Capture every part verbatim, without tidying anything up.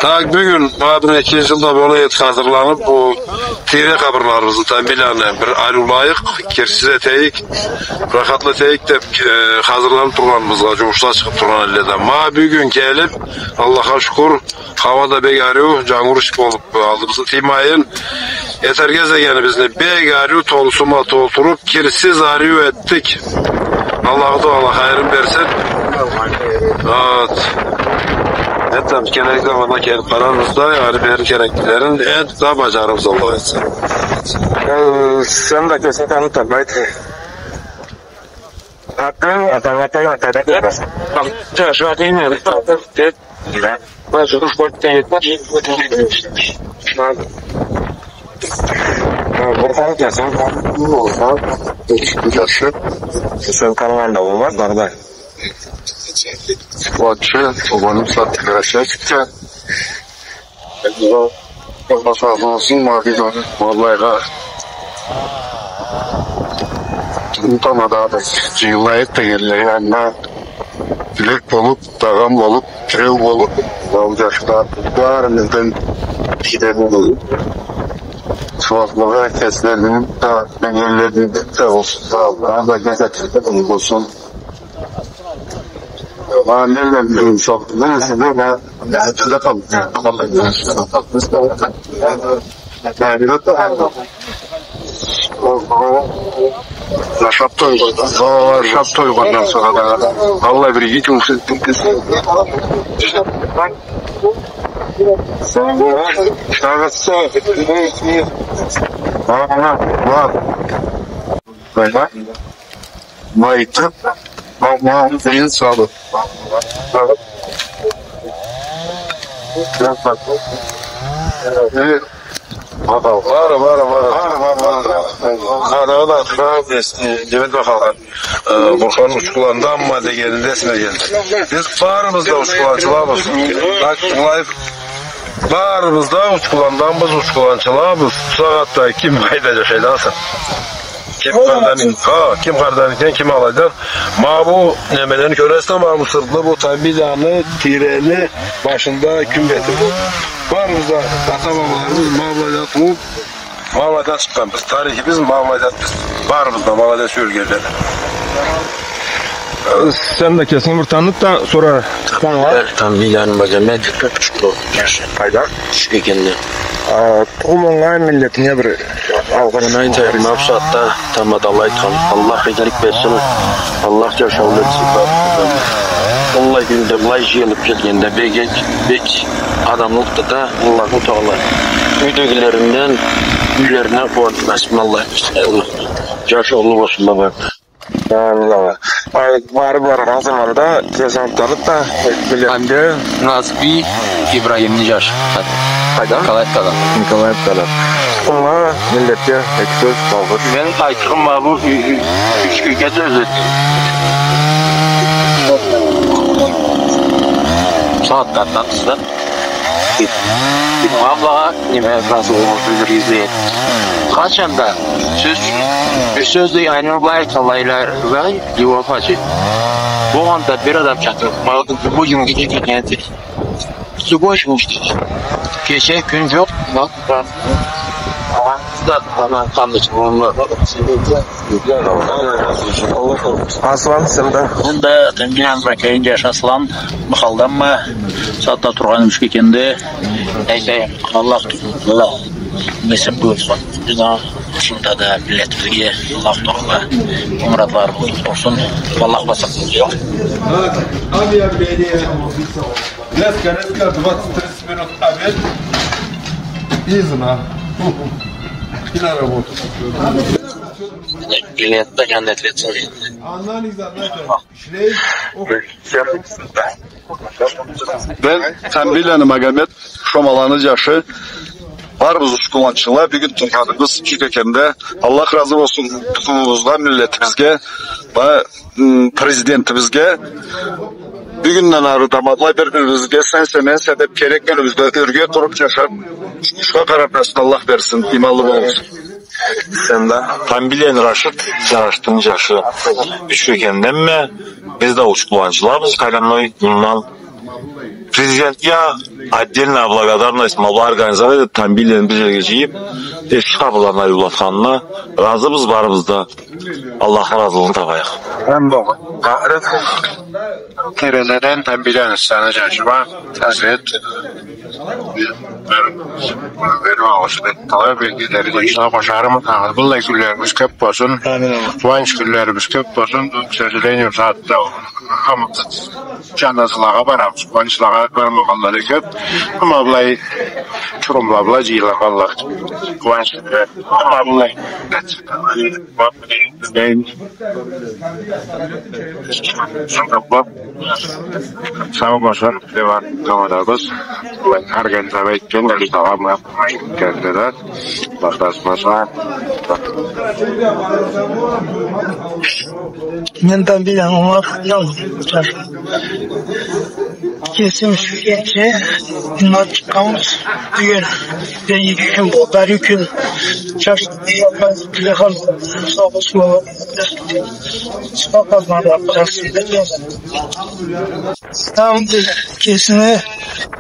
Так, бюгюн, ма бир эки джыл да бола эди хазырланыб, бу тийре къабырларыбызны, Тамбийланы бир ариулайыкъ, кирсиз этейик, рахатлы этейик деб, э, хазырланыб тургъаныбызгъа, джумушла чыгъыб тургъан элледе. Ма бюгюн келиб, Аллахха шукур, хауа да бек ариу, джангур иш болуб, алдыбызны тиймейин. Этерге излегенибизни бек ариу толусу бла толтуруб, кирсиз ариу этдик. Аллаху Тагъала хайырын берсин. Вот. Энтда керекли заманда келиб къарарбыз да, ары бери кереклилерин энтда баджарырбыз, Аллах айтса. Э, сен да кесинги таныт, айт. Атынг, атынг, атынг, атынг. Бакъ, чыгъышыргъа дейме. Да. Башы, уш, борт, тенет, баш. Бурхан кесин. Джашы. Сен къарагъанда болмаз, Багъдай. Спортчу, огъуна сатты, красавчикча. Аллах разы болсун, Мабий да, Мабылайгъа. Тамадабыз, джыйылайыкъ дегенлей, анга тилек болуб, дагъан болуб, тиреу болуб, ол джашла барыбыздан тилек болуб, сууаблыгъы кеслерини да, дегенлерини да болсун, Аллах да джаза болсун. Ашаб тойгъандан, ашаб тойгъандан сора да. Аллах бирге кёлтюрсюн. Ма айтыб, ма, ма, зыйын салыб. Э, бара, бара, бара. Бара, бара, бара. Ана, ана, ана, э, Демет бахалгъан. Э, Бурхан Учкуланданма дегени да эсиме келди. Биз барыбыз да учкуланчылабыз. Лайк, лайк. Барыбыз да Учкуланданбыз, учкуланчылабыз. Бу сагъатда ким къайда джашайды, аса? Ким къардан, ха, ким къардан экен, ким алайдан. Ма бу немелени кёресиз, ма бу сыртны, бу Тамбийланы тийрени башында кюмбетибиз. Барыбыз да ата-бабаларыбыз ма былайда туууб, ма былайдан чыкъгъанбыз. Тарихибиз ма былайда, биз барыбыз да ма былайда сюелгенле. Сен да кесинги бир таныт да, сора Тамбийланы Магомед, Учкуланы джашы. Къайда? Учкекенде. А, туугъуннга, миллетинге бир алгъыш. Мен айтайым, ма бусагъатда тамадала айтхан. Аллах игилик берсин. Аллах джашау берсин. Быллай кюнде, былай джыйылыб келгенде бек, бек адамлыкъды да, Аллаху Тагъала юйдегилеринден юйлерине къууанч насыб, Аллах берсин. Джашаулу болсунла. Амин. Ай, барыб баргъан заманда кесинги таныт да, биле. Мен да Назби Ибрагимни джашы. Къайдан? Николаевкадан. Николаевкадан. Тукъумгъа, миллетге эки сёз, алгъыш. Мен айтырым, ма бу ю-, ю-, Учкекенде сёз эт. Сагъатлардан тыш да. Аллахха неме, разы болуп билдиргизди. Къачан да сёз, бир сёз да аны былай айталлайла, былай, бир вафачы. Болгъанда бир адам чакъырып, ма, бюгюн кече келгенди. Любой кюн иште. Кече, кюн жокъ, бакъ, да, ана, къанды чыгъаргъанла. Аслан, сен да? Мен да Тамбийланы бир кесинги жашы Аслан, Махалданма, сагъатда тургъаным Учкекенде. Айтайым, Аллах, Аллах несип буюрсун. Бизни ушунда да миллетибизге Аллах Таала муратларыбызны толтурсун. Аллах басып. Так, объявление. Резко, резко, двадцать тридцать минут обед. И зна. И на работу. Клиентни джаннетле этсин. Мен Тамбийланы Магомед, Шомаланы жашы. Барыбыз учкуланчыла, бюгюн тургъаныбыз Учкекенде. Аллах разы болсун тукъумубузгъа, миллетибизге. Ва м, президентибизге, бюгюнден ары да ма былай бир-бирибизге сенсе, менсе деп, керек кюнюбюзде ёрге туруп жашап, жумушха къарап, Аллах берсин, иманлы болугъуз. Сен да? Тамбийланы Рашид, Рашидни жашы. Учкекенденме, биз да учкуланчылабыз, къайранлай мындан Президентге отдельная благодарность, ма былай организовать этип, Тамбийлени бир джерге джыйып, эски къабырларын ариулатханына разыбыз барыбыз да. Аллахны разылыгъын табайыкъ. Амин. Къарып, терезеден Тамбийлени саны джашыма, хазрет. Бир, бир алгъыш этип, талай белгилери да къошарым. Быллай кюнлерибиз кёп болсун. Амин, амин. Къууанч кюнлерибиз кёп болсун. К сожалению, сагъатда Джаназалагъа барабыз, къууанчлагъа бармагъанла да кёп. Амма былай чурумла бла джыйылгъанла. Къууанч. Амма былай. Сау болсун, Леван командабыз. Организовать этген, Алихан да. Мен Тамбийлени Умар, кесим сюйгенча, мындан чыкъгъанбыз. Бюгюн, бюгюн, бюгюн, бу бери кюн, чаршыда, бюгюн, бюгюн, сау болсун. Сау болсун. Там кесини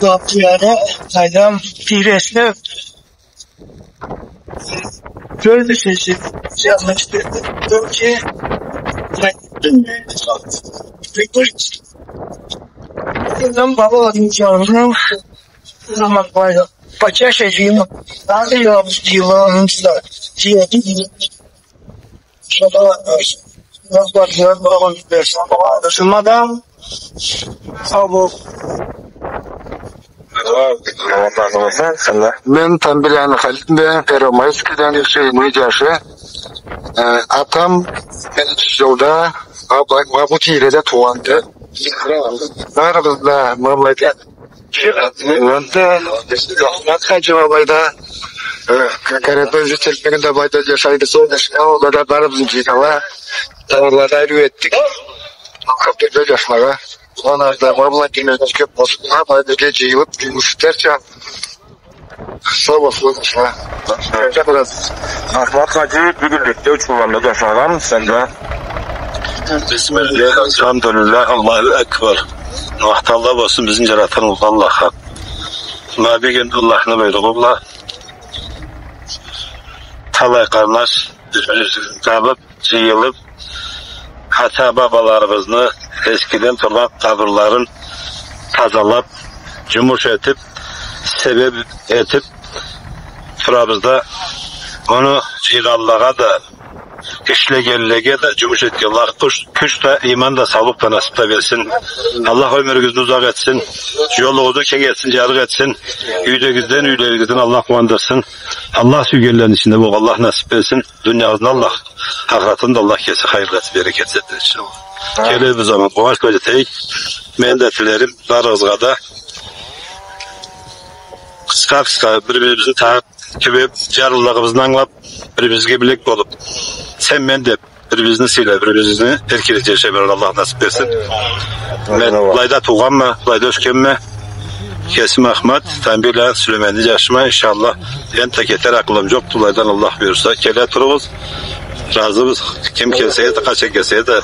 лап уяры, адам тийреси. Тёрт сессия. Сейчас, значит, тёрт. Там бабалар не делал, ну, замок варил. Почаще жил. Надо его сделал, ну, сюда. Делал. Шуна, э, Аллах барыбызгъа да сау бол. Мен Тамбийлени Халитме, Первомайскийден, Хусейинни джашы. Э, атам биринчи джылда, а, бу, бу тийреде туугъанды. Барыбыз да, ма былай, Ахмат хаджи бабай да, э, Каратон жителлеринде былайда джашайды, солнышко, ол да барыбызны джыйгъанла, тамырлада ариу этдик. Кёп да джашлагъа. Ана да ма былай кёмек кёп болсун. Ма былай бирге джыйылып, джумуш этерча. Сау болсун, сау. Ахмат хаджи, бюгюнлюкде учурла джашагъан, сен да. Бисмиллях, альхамдулиллях, Аллаху акбар. Махтаулла болсун бизни джаратхан уллу Аллахха. Ма бюгюн Аллахны буйругъу бла талай къарнаш бир-бирин табып, джыйылып, ата-бабаларыбызны эскиден тургъан къабырларын тазалап, джумуш этип, себеб этип турабыз да, муну джыйгъанлагъа да, ишлегенлеге да, джумуш этгенлеге кюч, кюч да, иман да, саулукъ да насып да берсин. Аллах ёмюрюгюзню узакъ этсин, джолугъузну кенг этсин, джарыкъ этсин. Юйдегизни, юйлеригизни Аллах къууандырсын. Аллах сюйгенлерини ичинде болгъанлыкъ Аллах насып берсин. Дуниягъызны Аллах, ахыратыны да Аллах кеси хайырлы этип, берекетли этсин, иншаллах. Амин. Келир бир заман къууанч бла джетейик. Мени да тилерим барыгъызгъа да. Къысха-къысха бир-бирибизни тагъып, тюбеп, джарлылыгъыбызны ангылап, бир-бирибизге билек болуп, сен-мен деп, бир-бирибизни сыйлап, бир-бирибизни эркин джашай берирге Аллах насып берсин. Мен былайда туугъанма, былайда ёсгенме. Кесим Ахмат, Тамбийле, Сюлейменни джашыма, иншаллах. Энтда кетер акъылым джокъду, былайдан Аллах буюрса. Келе туругъуз. Разыбыз. Ким келсе да, къачан келсе да,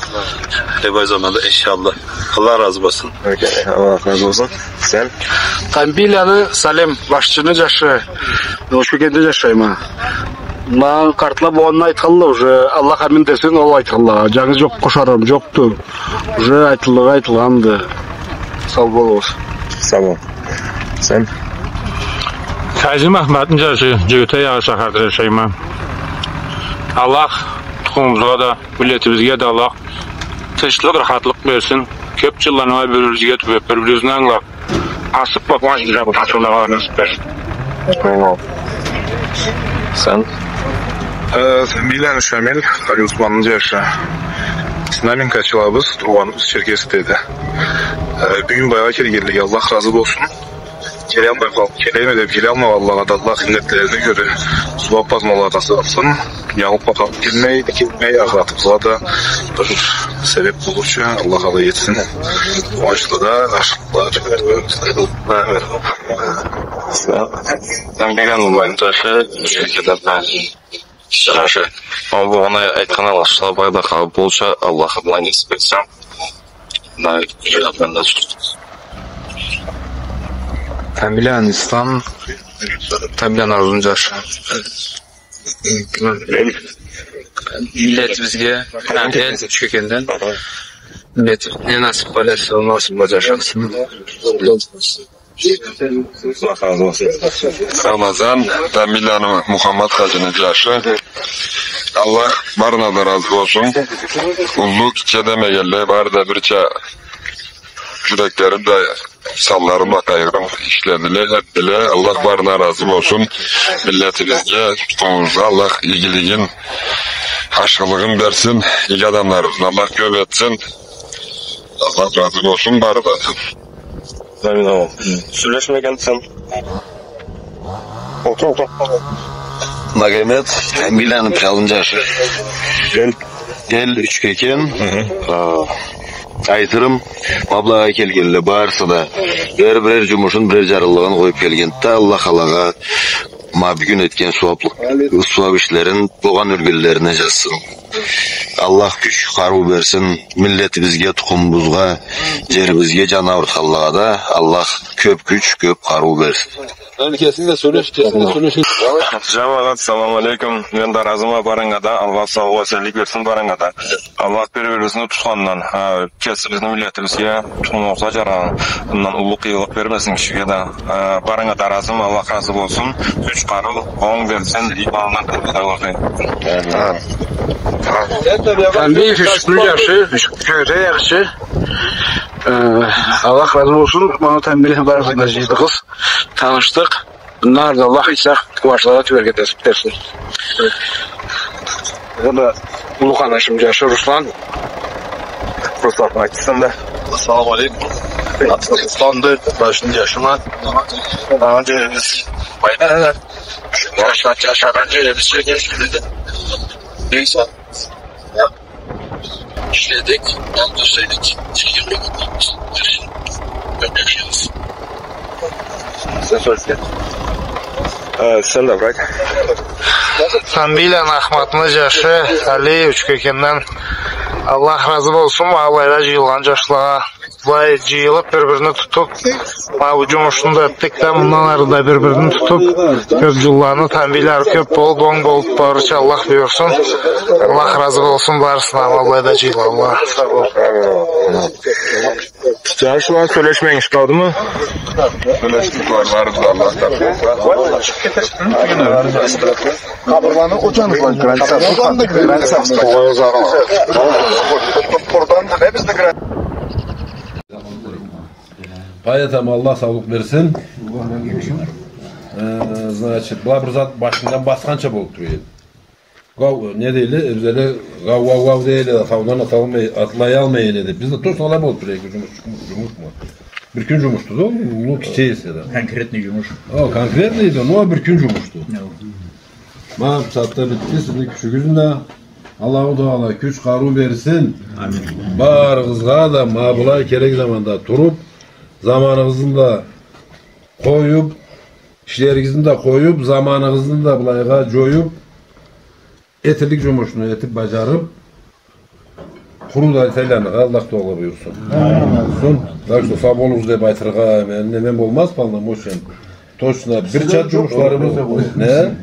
любой заманда, иншаллах. Аллах разы болсун. Окей, Аллах разы болсун. Сен? Тамбийланы Салим, башчыны джашы. Нош Кёкенде джашайма. Ма къартла болгъанын айтханла уже, Аллах амин десин ол айтханлагъа. Джангыз джокъ, къошарым джокъду. Уже айтыллыгъы айтылгъанды. Сау болугъуз. Сау бол. Сен? Казим Ахматны джашы, Джигитай Агъы шахарда джашайма. Аллах тукъумубузгъа да, миллетибизге да Аллах тынчлыкъ, рахатлыкъ берсин. Кёп джылланы бир-бирибизге тюбеп, бир-бирибизни ангылап, асыкъ бла къууанч бла джашаргъа насып берсин. Амин. Сен? Э, Тамбийланы Шамиль, Али Усманны джашы. Знаменкачылабыз, туугъаныбыз Черкесскеде. Э, бюгюн былайгъа келгенлеге Аллах разы болсун. Келалмай къал-, келеме деп, келалмагъанлагъа да Аллах иннетлерине кёре зууап пазмаларына салсын. Дунияны къалып келмей, келмей, ахыратыбызгъа да бир себеп болурча Аллах алай этсин. Къууанчлы да, ашхылы да. Амин. Тамбийланы Умарны джашы, Черкесскеде. Джашы. Ол болгъаны айтхан алгъышла былайда къалып болурча Аллах алай насып этсин. Мына, мен да. Тамбийланы Ислам, Тамбийланы Арзуну джашы. Миллетибизге, Эл Ючкекенден, миллетибизге насыб болса, насыб болса джашарсыз. Рамазан, Тамбийланы Мухаммад хаджини джашы. Аллах барына да разы болсун. Уллу, кичи демегенлей, бары да бирча джюреклерин да, санларын да къайгъырыб ишледиле, этдиле. Аллах барына разы болсун. Миллетибизге, тукъумубузгъа Аллах игилигин, ашхылыгъын берсин. Иги адамларыбызны Аллах кёб этсин. Аллах разы болсун барына да. Амин, амин. Сёлешмегенсен. Магомед, Тамбийланы Пиалын джашы. Эл. Эл Ючкекен. Хы-хы. А, айтырым, ма былайгъа келгенле барысы да бир-бирер джумушун, бирер джарлылыгъын къоюб келгенди да, Аллах алагъа ма бюгюн этген сууаблыкъ, сууаб ишлерин болгъан ёлгенлерине джазсын. Аллах кюч, къарыу берсин, миллетибизге, тукъумубузгъа, джерибизге, джан аурутханлагъа да Аллах кёб кюч, кёб къарыу берсин. Кесинг да сёлеш, кесинг да сёлеш. Джамагъат, салам алейкум. Мен да разыма барынга да, Аллах саулукъ, эсенлик берсин барынга да. Аллах бир-бирибизни тутхандан, а, кесибизни миллетибизге, тукъумубузгъа джарагъанындан уллу къыйынлыкъ бермесин кишиге да. А, барынга да разыма, Аллах разы болсун. Кюч, къарыу, онг берсин, иманындан да. Тамбий Ючкекенни джашы, Ючкекенни джашы. Э, Аллах разы болсун, муну Тамбийланы барысын да джыйдыгъыз, танышдыкъ. Мындан ары да Аллах айтса, къууанчларгъа тюберге насыб берсин. Ол да уллу къарнашым джашы Руслан. Руслан, айтсанг да. Ассаламу алейкум. Атым Русланды, башны джашыма. Анга джерибиз. Байда. Джашагъан джерибиз. Нейсе. Ишледик, анда ишледик, джыйылдыкъ. Сен сёлеше. Э, сен да, брат. Тамбийланы Ахматны джашы, Али, Ючкекенден. Аллах разы болсун, ма былайда джыйылгъан джашлагъа. Былай джыйылыб, бир-бирин тутуб, ма бу джумушну да этдик да, мындан ары да бир-бирин тутуб, кёб джылланы, Тамбийлары кёб болуб, онг болуб барырча Аллах буюрсун. Аллах разы болсун барысына, ма былайда джыйылгъанла. Сау бол. Джашла, сёлешмегиз, къалдымы? Сёлешдик, бар, барыбыз да Аллах. Къабырланы къочаныкъла граница, граница. Къурдан да не бизде граница. Пайда этеме, Аллах саулукъ берсин. Э, значит, была бир зат башындан басханча болуб тура эди. Гау, не дейле, э, бизледе гау, гау, гау дейле да, таудан атлаялмай, атлаялмай эди. Бизде точно алай болуб тура эди, джумуш, джумушму? Бир кюн джумушду да, уллу, кичи эсе да. Конкретный джумуш. О, конкретный да, но бир кюн джумушду. Ма бу сагъатда битди, сизни кючюгюзню да Аллаху Тагъала кюч, къарыу берсин. Амин. Барыгъызгъа да ма былай керек заманда туруб, заманыгъызны да къоюб, ишлеригизни да къоюб, заманыгъызны да былайгъа джоюб, этилик джумушну этиб баджарыб, къуру да айланыргъа Аллах Тагъала буюрсун. Амин. Так что, сау болугъуз деб айтыргъа мен, неме болмаз, полномочиям. Точно, бир чат джумушларыбыз. Не?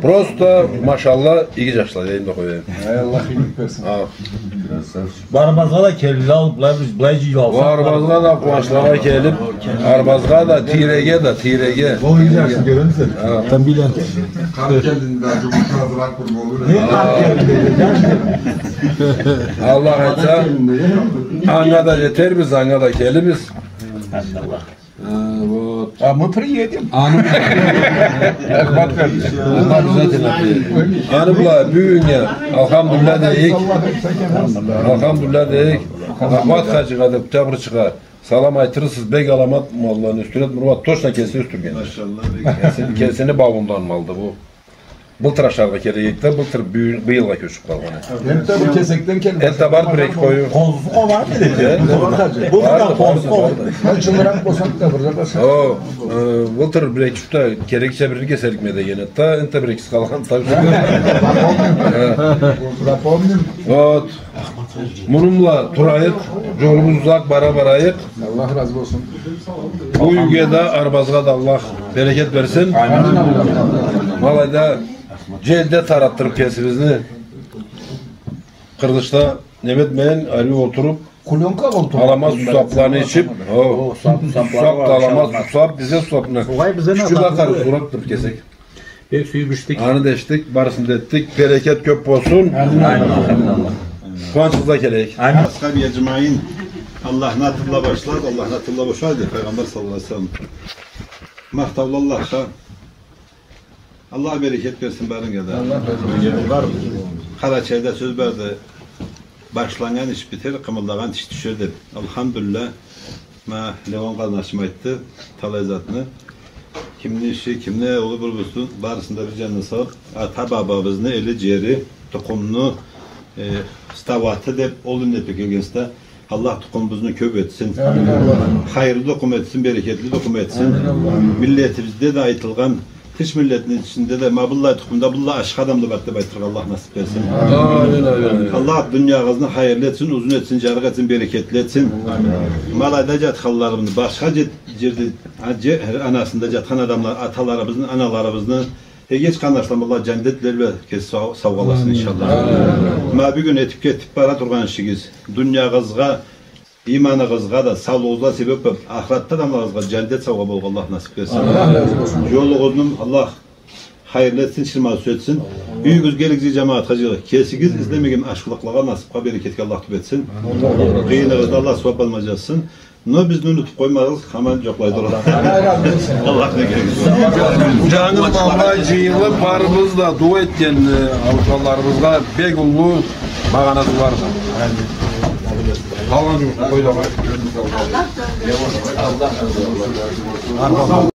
Просто, машалла, иги джашла, дейим да къояйым. Ай, Аллах ийгилик берсин. Ха. Барыбызгъа да келип алып, былай, былай джыйылса. Барыбызгъа да къууанчлагъа келип, барыбызгъа да, тийреге да, тийреге. Ол иги джашны кёремисиз? Ха. Тамбийланы. Къарт келдинг да, джумушгъа азыраак бир болур. Не къарт келдинг да, джаш келди. Аллах айтса, анга да джетербиз, анга да келирбиз. Иншаллах. Э, вот. А мы приедем. Аны... Рахмат, кардашлар. Обязательно приедем. Аны бла бюгюннге, алхамдулиллях дейик. Алхамдулиллях дейик. Ахмат хаджигъа да, Октябрьчыгъа салам айтырсыз, бек аламат малланы, Нюсрет Мурат точно кеси ёсдюрген. Машаллах, бек. Кеси, кесини бауундан малды бу. Былтыр ашаргъа керек эди да, былтыр быйыл-, быйылгъа кёчюп къалгъан эди. Энтта бир кесекден келди. Энтта бар бир-эки къою. Къозусу къобар эди. Э? Барды, барды, барды. Бу да къозусу къобар. Мен чылыракъ болсам да бир зат. О, э, былтыр бир-эки штук да керекча бирин кесерикме деген эди да, энтта бир-экиси къалгъан, так что. Запомним. Вот. Муну бла турайыкъ, джолубуз узакъ, бара барайыкъ. Аллах разы болсун. Бу юйге да, арбазгъа да Аллах берекет берсин. Амин. Ма алайда джелде тараттырыб кесибизни, къырдышда неме этмейин, ариу олтуруб, аламат сусабланы ичиб, о, сусаб да аламат сусаб, бизе сусабны. Огъай, бизден кючю да къарыу сораб туруб кесек. Бек сюйюб ичдик. Аны да ичдик, барысын да этдик. Берекет кёб болсун. Амин. Къууанчыгъызгъа келейик. Амин. Асхаби аджмаин. Аллахны аты бла башлады, Аллахны аты бла бошады, Пайгъамбар саллаллаху алейхи ва саллам. Махтаула Аллахха. Аллах берекет берсин барыгъызгъа да. Аллах берекет. Бар, Къарачайда сёз барды. Башланнган иш битер, къымылдагъан тиш тюшер деб. Алхамдулиллах, ма Леон къарнашым айтды талай затны. Кимни иши, кимни уллу болуб, барысын да бир джанына салыб, ата-бабабызны эли, джери, тукъумну, э, ставаты деб, ол иннетиб келгенсиз да, Аллах тукъумубузну кёб этсин. Амин. Хайырлы тукъум этсин, берекетли тукъум этсин. Амин. Миллетибизде да айтылгъан, тыш миллетни ичинде да, ма быллай тукъумда быллай ашхы адамла барды деб айтыргъа Аллах насыб берсин. Амин, амин, амин. Аллах дуниягъызны хайырлы этсин, узун этсин, джарыкъ этсин, берекетли этсин. Амин. Ма алайда джатханларыбызны, башха джет-, джерде, а, дже-, анасында джатхан адамла, аталарыбызны, аналарыбызны, эгеч къарнашларыбызны Аллах джандетле бла кеси сау-, саугъаласын, иншаллах. Амин. Ма бюгюн этиб кетиб бара тургъан ишигиз дуниягъызгъа, иманыгъызгъа да, саулугъугъузгъа себеб болуб, ахыратда адамларыгъызгъа джандет саугъа болургъа Аллах насыб берсин. Амин. Джолугъузну Аллах хайырлы этсин, чырмаусуз этсин. Юйюгюзге, элигизге, джамагъатха джыйылгъан, кесигиз излемеген ашхылыкълагъа насыбха, берекетге Аллах тюбетсин. Къыйыныгъызда Аллах сууаб алмай джазсын. Но бизни унутуб къоймагъыз, хаман джокълай туругъуз. Аллах разы болсун. Аллах не керек. Джангыз алай джыйылыб, барыбыз да дуа этген, э, ауушханларыбызгъа бек уллу магъанасы бар. Къалгъан джумушну къой да къой.